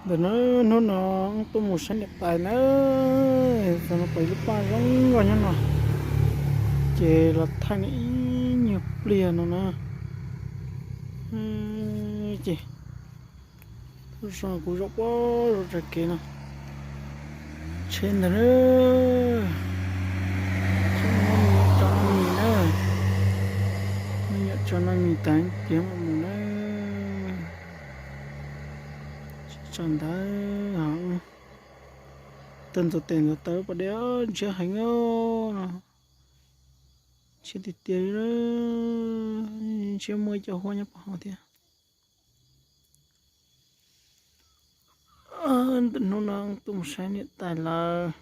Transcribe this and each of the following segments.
Ntawm no, hnub no tuaj mus saib niam tais na, txog no pom ib lub paj zoo nkauj nyob no, ces los thaij nej ib nyuag pliag no na. Ces tuaj so kuv zaum pob zos tsa kev no, tsheb ntawd na, tso noj mis na, me nyuam tso noj mis tas tiav mus na. Tsis tso ntawd, tawg ntxuav tes ntxuav taw pom deb ntshiab heev no, ntshiab tiag tiag li, ntshiab muaj ib co huab nyob pem hauv thiab. Hnub no tuaj mus saib niam tais lawv,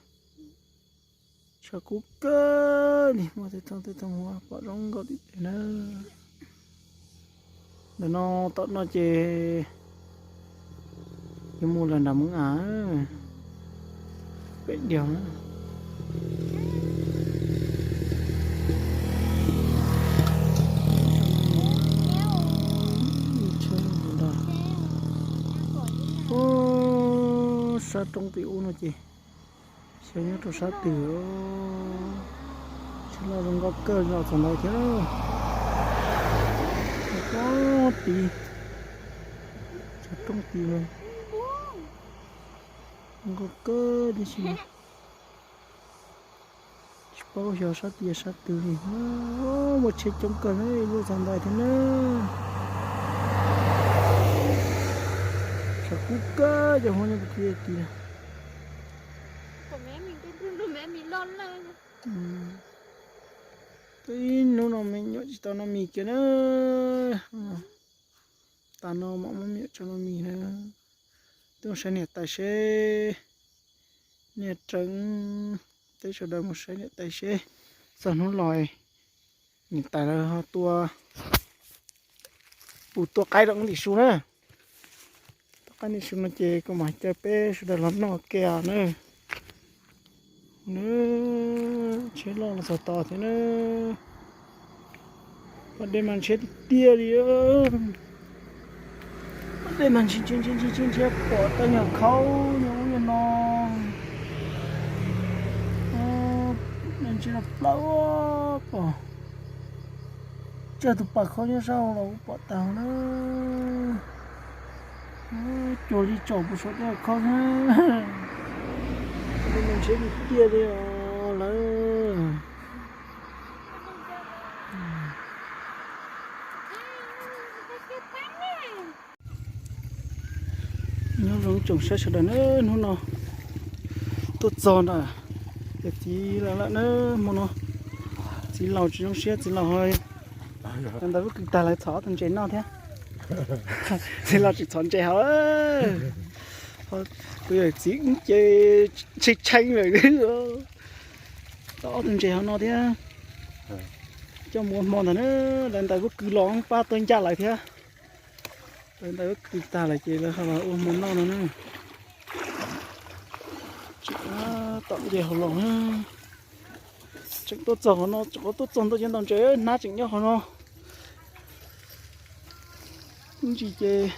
tshav kub kawg li, muaj tej tog tej tog huab pom zoo nkauj tiag tiag na. Ntawm no tom no ces yuav mus lawm nram Moos Am, pem diav na. Sab roob tim ub no ces xyov nyob rau sab twg. Tsheb loj zoo nkauj kawg los txog ntawd thiab. Pob tid, sab roob tid zoo nkauj kawg tib si. Tsis paub xyov sab tid sab twg li. Muaj tsheb coob kawg, ib lub txog ntawd thiab na. Tshav kub kawg, cov huab nyob puag tid tid. Ib hnub no me nyuam tsis tau noj mis kiag na. Tas no mam muab me nyuam tso noj mis na. Tuaj saib niam tais seb, niam tseev, teb sawv daws mus saib niam tais seb txog hnub los niam tais lawv ho tua, puas tua qaib rau tim su na. Tua qaib tim su no ces kuv mam caw peb sawv daws los noj ke na. Tsheb loj los txog tod thiab na. Pas dej mas ntshiab tiag tiag li. Pas dej mas ntshiab ntshiab ntshiab ntshiab, pom tau nyuag khaub nyuag ub nyuag no. Ntshiab no plaub pom. Tsawg tus pas khaub nyob sab hauv los kuj pom tag na. Cuag li tsom puas saum tej khaub xwb. Ntshiab tiag tiag li os lawm. Nyob zoo tsoom saib sawv daws na, hnub no tuaj txog na, ces txiv lawv lawm na, hmo no txiv laus tsis zoo siab, txiv laus ho ntawd lub kws tag lawv txhom ob tug ntses noj thiab. Txiv laus tsis txhom ntses hauv, kuv yawm txiv ces tshee tshee lawm, txhom ob tug ntses hauv no thiab. Coj mus ua hmo ntag na, lawv ntawd lub kws los pab tuaj ncaj lawv thiab. Lawv ntawd lub kws tag lawm ces lawv ho los ua hmo noj no na. Tseem tom ntses hauv los, tseem tuaj txog hauv no, tseem tuaj txog ntawm cov ntses, hnab tseem nyob hauv no. Ib ntsis ces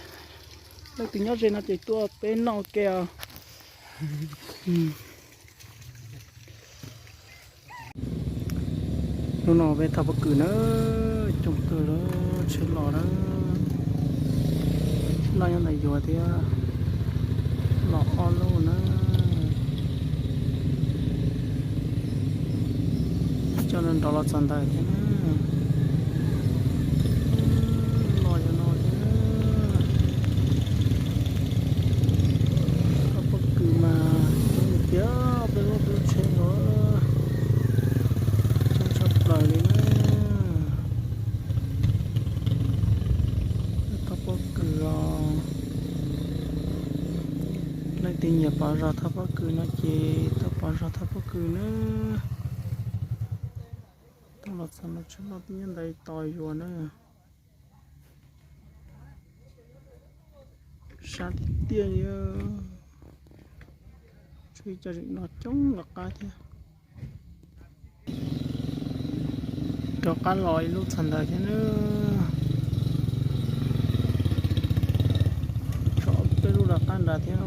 leej twg nyob ze no ces tuaj peb noj ke os. Hnub no peb thauj pob kws na, coob kawg, tsheb los na, tsheb loj nyob ntawm yuav thiab, los ob lub na. Coj nrov los txog ntawd thiab na. Los yog no thiab. Thauj pob kws mas coob tiag, peb lub tsheb no coob tshaj plaws li na. Thauj pob kws os. Leej twg nyiam pov zog thauj pob kws no ces tuaj pov zog thauj pob kws na. Tuaj los txog no tsheb loj nyob ntawd tos yuav na. Sab tiag tiag li. Tshuav ib co zeem no coob los qab thiab. Rov qab los ib lub txog ntawd thiab na. Tso peb lub rov qab Nrad thiab,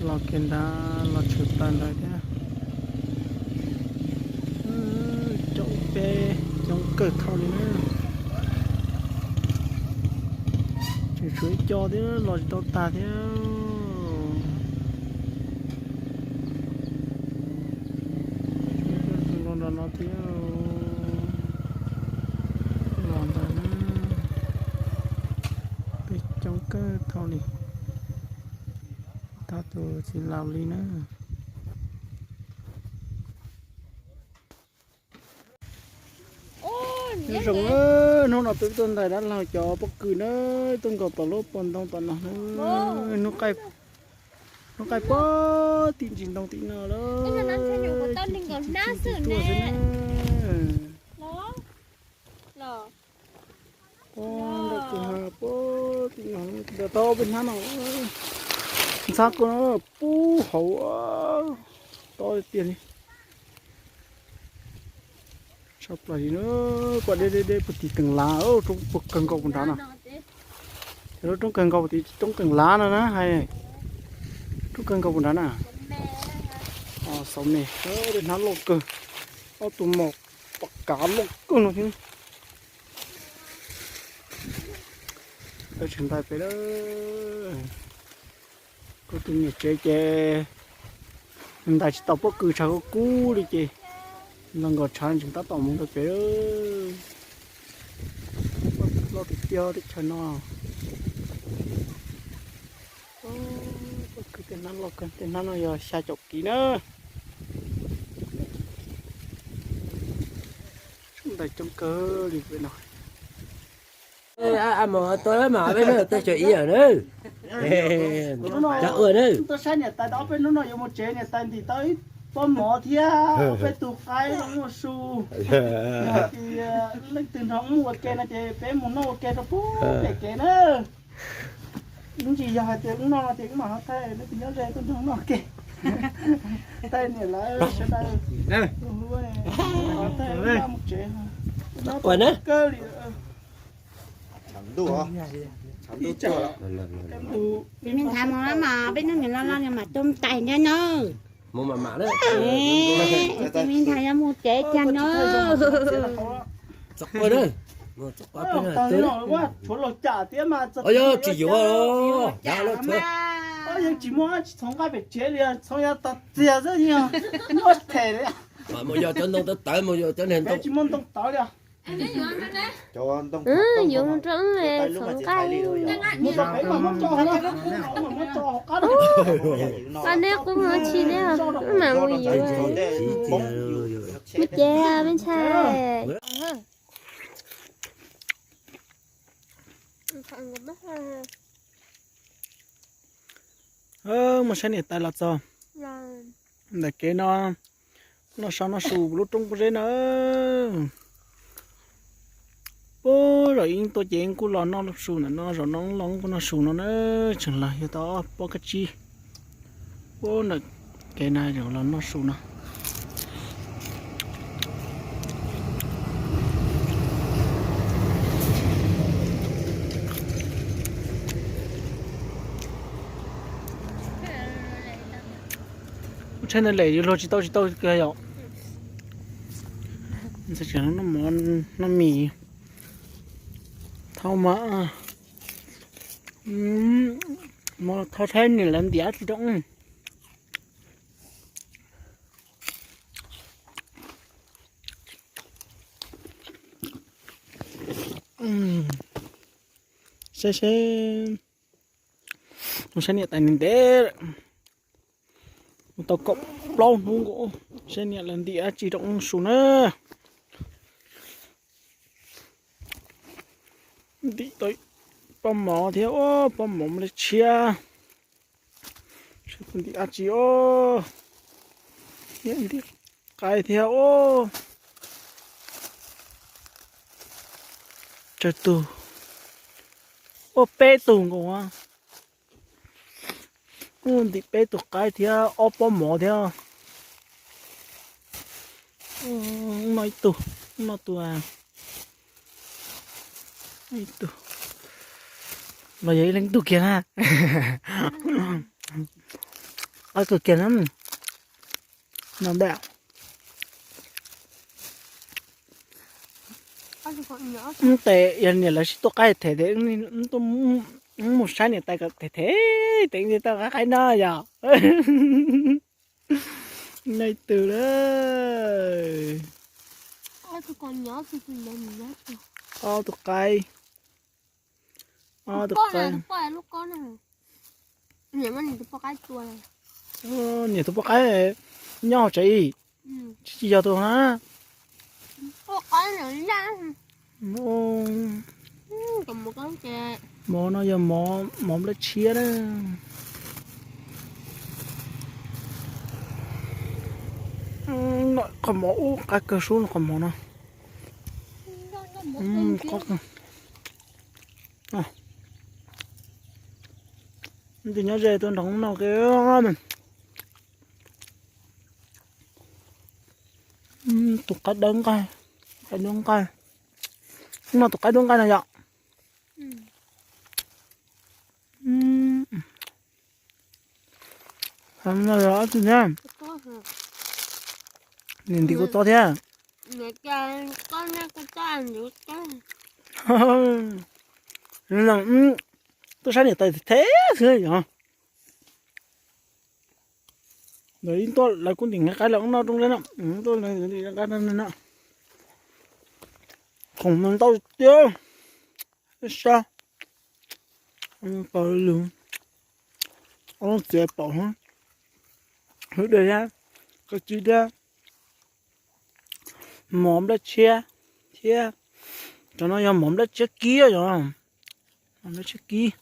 los kiag nrad los tshwm plaws nrad thiab. Coob peb, coob kawg thaum li na. Tseem tshuav ib co thiab los tsis tau tag thiab. Los nrad no thiab, los ntawd na, peb coob kawg thaum li. Tab tus txiv laus li na. Nyob zoo, hnub no peb tuaj ntais dab laug cov pob kws na, tuaj nkaus tom lub pob ntoo tom no na. Hnub qaij, hnub qaij puag tim ntsis ntoo tim no lawm. Tuaj xwb na. Puag tim no, ntawm tau peb hnab no, ntxhab koj no pub hauv, tob tiag li. Tshaj plaws li na, kuj deb deb deb puag tim kees lav, roob puag kawg nkaus puag nrad na. Ces lub roob kawg nkaus puag tim roob kees lav no na, hais roob kawg nkaus puag nrad na. Xaus me, tej hnab loj kawg, ob tug mos pom kav loj kawg no thiab. Peb tseem ntais pem lawm. Kuv tus niam tsev ces ntais tsis tau pob kws, tshav kub kub li ces los nkaus tshav tseem tab tom mus ntais pem lawm. Loj tiag tiag teb chaws no. Pob kws tej hnab loj kawg, tej hnab no yog xya caum kiv na. Ntais coob kawg li pem no. Mus tua mas peb no tua tso ib yam na. Cov ua na. Tuaj saib niam tais tau ob peb hnub no yuav mus tsev, niam tais ntim tau ib pob mov thiab ob peb tug qaib muaj su. Yog tias leej twg nrog wb mus ua ke no ces peb mus noj ua ke rau pem kev na. Ib ntsis yog hais tias wb noj no ces wb mam ho thaij leej twg nyob ze tuaj nrog noj ke. Thaij niam lawv sawv daws ua hlub, thaij wb mus tsev. Noj tau kawg li. Txiv me ntxhais mus mas peb hnub nws loj loj nws mam tuaj ntais ntag na. Txiv me ntxhais yuav mus tsev kiag na. Tsis yuav, yeej tsis muaj tsis txhoov nqaij pem tsev li, txhoov yav tas txias xwb, muab them li. Mus yog cov ntoo tawv tawv, mus yog cov niag ntoo tsis muaj ntoo tawv li. Yuav rau txhoov nqaij. Pas neb qub no tsis neb mam mus yuav. Muaj cev me ntxhais. Mus saib niam tais los txog ntawm kev no, noj sab noj su lub roob pob zeb na. Puag zaum ib tuaj ces kuj los noj su ntawm no, zaum no los kuj noj su no na. Tseem los yog tau pob kab tsib puag ntawm kev na, zaum los noj su no. Ub, tsheb ntawd lem yuav luag tsis tau tsis tau kiag yom. Ntxhais tseem noj mov noj mis. Thauj mas, thauj tsheb niam lawv ntiav tsis rau. Seb seb, mus saib niam tais ntev ntev, mus tau kaum plaub hnub nkaus, saib niam lawv ntim dab tsi rau su na. Ntim tau pob mov thiab, pob mov muaj lej tshiab. Ntim dab tsi os, ntim qaib thiab os. Tsawg tug? Ua peb tug nkaus. Ntim peb tug qaib thiab ob pob mov thiab. Noj ib tug, noj tus, ib tug. Los yog ib leeg tug kiag na. Ob tug kiag na. No da. Tes yog niam lawv sib tuaj qaib them tes, mus saib niam tais kom them them tes tau qaib qaib no yog. Nai tw lawm. Ob tug qaib. Ob tug qaib. Niam tus poj qaib nyob hauv tsev ib, tsis yog tus na. Mov no yog mov nplaj tshiab na. Qhov mov ub qab kawg sub no qhov mov no. Tus nyob ze tuaj nrog no ke. Tus qaib dawb nqaij, qaib dawb nqaij. No tus qaib dawb nqaij no yom. No yog ob tug na. Nim ntim kuv txob thiab. Tuaj saib niam tais them xwb yog. Ntawd ib tuaj lawv kuj ntim nqaij qaib los no rau nqaij no, tuaj ntim nqaij no. Khoom no ntau tiag. Sab, paus lug, ob txiav paum, hwv dej thiab, koj tsib dab, mov nplaj tshiab thiab. Cov no yog mov nplaj tshiab kib yog, mov nplaj tshiab kib.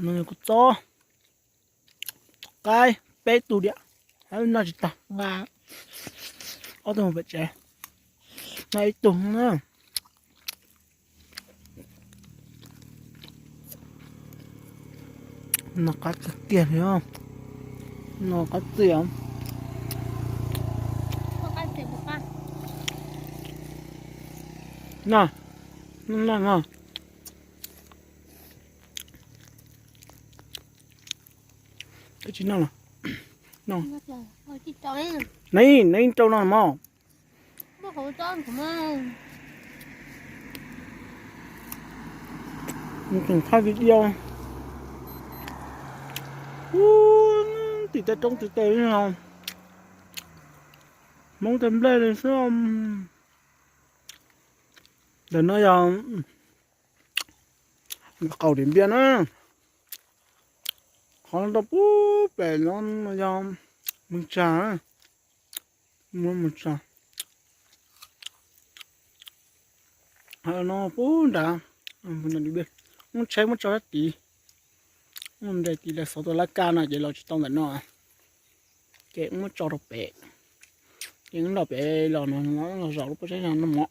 No yog kuv txob, qaib peb tug diam, noj tsis tag nqa ob tug mus pem tsev, noj ib tug na. No qab tiag tiag li, no qab txias. No, no, no. Tsis noj los? Nov, nov rau no mog. Tseem thaij video. Tim tej roob tim tej no Hmoob tej nplej li xwb. Ntawm no yog qaum Diam Npiaj na. Qhov no rau pub pem no yog Mws Tsag, Mws Tsag. No pub nrad, muab tsheb muab tso sab tid. Muab nres tid lawv xov tua lab kab no ces los tsis tau ntawm no, ces muab tso rau pem. Ces nram pem los no los zaum lub pob zeb no noj mov.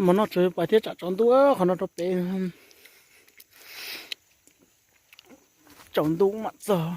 Mov noj tsuas yog pais thiab tsam tsaus ntuj qhov no rau pem. Tsaus ntuj mam txog.